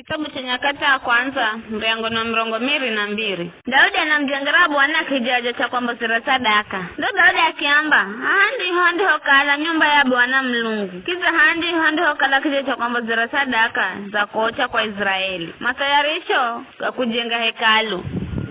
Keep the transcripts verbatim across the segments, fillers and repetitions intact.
Kitabu cha Nyakati ya Kwanza, muryango na mirongo miri na mbiri. Daudi anamujengera Bwana kijaja cha kwambozera sadaka. Ndo Daudi akiamba, "Haha ndiho andihokala nyumba ya Bwana Mulungu, kidza haha ndiho andihokala kijaja cha kwambozera sadaka za kocha kwa Israeli." Mathayarisho ga kujenga hekalu.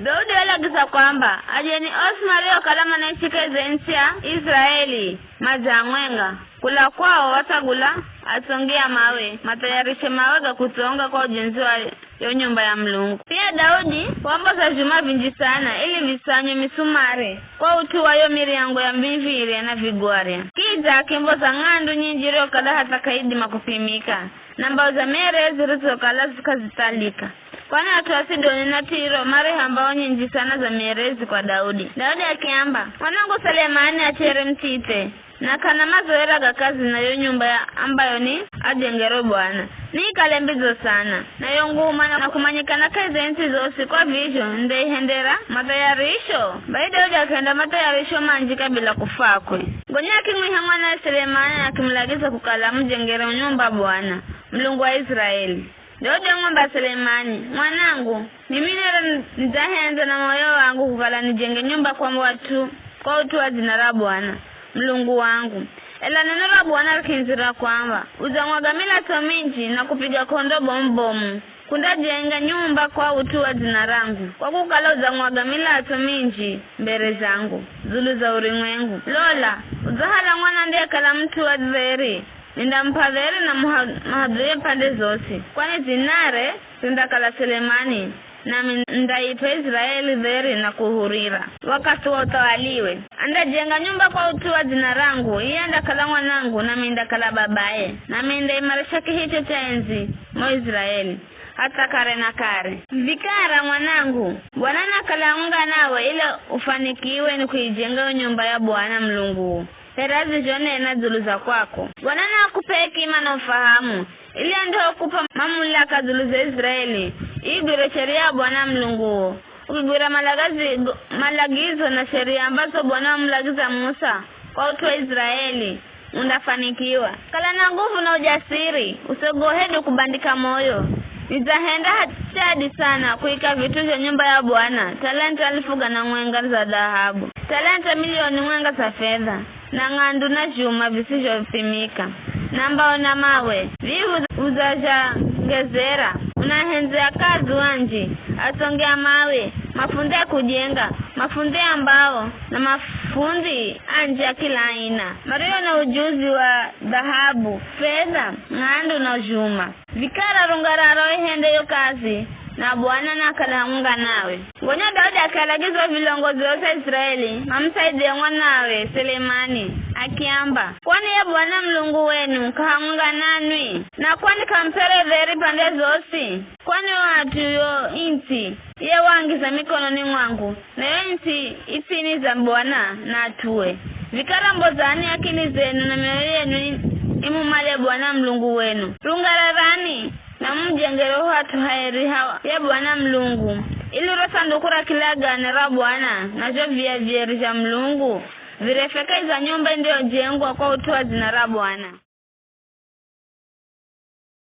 Daudi walagiza kwamba ajeni osi mariokala manaishi kahi za ntsi ya Israeli madze amwenga, kula kwao watsagula atsongi a mawe, mathayarishe mawe ga kutsonga kwa ujenzi wa yo nyumba ya Mulungu. Pia Daudi wamboza vyuma vinji sana ili visanywe misumari kwa ut'u wa yo miryango ya miviri na vigwarya. Kidza akimboza ng'andu nyinji iriokala hatha k'aidima kupimika, na mbao za mierezi zirizokala zikazithalika. Kwani at'u a Sidoni na Tiro marihambao nyinji sana za mierezi kwa Daudi. Daudi akiamba, "Mwanangu Selemani achere muthithe, na k'ana mazoera ga kazi na yo nyumba ya ambayo ni ajengero Bwana. Niikale mbidzo sana, na yo nguma na kumanyikana kahi za ntsi zosi, kwa vizho nindaihendera mathayarisho." Bai Daudi akahenda mathayarisho manji kabila kufwakwe. Gonya akimwiha mwanawe Selemani na akimulagiza kukala amujengere nyumba Bwana, Mulungu wa Israeli. Ndo Daudi wamwamba Selemani, "Mwanangu, mimi nere nidzahendza na moyo wangu kukala nijenge nyumba kwa watu, kwa ut'u wa dzina ra Bwana, Mulungu wangu. Ela neno ra Bwana rikindzira kwamba, udzamwaga milatso minji na kupiga k'ondo bomu-bomu, kundajenga nyumba kwa ut'u wa dzina rangu, kwa kukala udzamwaga milatso minji mbere zangu, dzulu za urumwengu. Lola, udzahala mwana andiyekala mut'u wa dheri, nindamup'a dheri na muha-, mahadhuye pande zosi, kwani dzinare rindakala Selemani, nami nindaip'a Israeli dheri na kuhurira wakathi wa uthawaliwe. Andajenga nyumba kwa ut'u wa dzina rangu, iye andakala mwanangu, nami nindakala babaye, nami nindaimarisha kihicho cha endzi mo Israeli, hatha kare na kare. Vikara, mwanangu, Bwana nakala hamwenga nawe ili ufanikiwe ni kuijenga yo nyumba ya Bwana Mulunguwo, here azizhonena dzulu za kwako. Bwana naakup'e hekima na ufahamu, ili andihokup'a mamulaka dzulu za Israeli, iigwire sheria ya Bwana Mulunguwo, ukigwira malagazi-, malagizo na sheria ambazo Bwana wamulagiza Musa kwa ut'u wa Israeli, undafanikiwa. Kala na nguvu na ujasiri, usogohe hedu kubandika moyo. Nidzahenda ha chadi sana kuika vit'u zha nyumba ya Bwana, talanta alifu gana mwenga za dhahabu, talanta milioni mwenga za fedha, na ng'andu na zhuma visizhopimika, na mbao na mawe. Vivi udzazhangezera, unahendzea kazi wanji, atsongi a mawe, mafundi a kujenga, mafundi a mbao, na mafundi anji a kila aina, mario na ujuzi wa dhahabu, fedha, ng'andu na zhuma. Vikara rungararo ihende yo kazi, na Bwana nakala hamwenga nawe. Gonya Daudi akialagiza vilongozi wosi a Israeli mamusaidhie mwanawe Selemani, akiamba, "Kwani ye Bwana Mulungu wenu k'ahamwenga nanwi? Na kwani k'amup'ere dheri pande zosi? Kwani o at'u yo ntsi iye waangiza mikononi mwangu, na yo ntsi i tsini za Bwana na at'ue. Vikara mbozani akili zenu na mioyo yenu i-, imumale Bwana Mulungu wenu. Rungararani na mumujengere ho hat'u haeri ha ye Bwana Mulungu, ili ro sanduku ra kilagane ra Bwana na zho via vieri zha Mulungu virefeke iza nyumba indiyojengwa kwa ut'u wa dzina ra Bwana."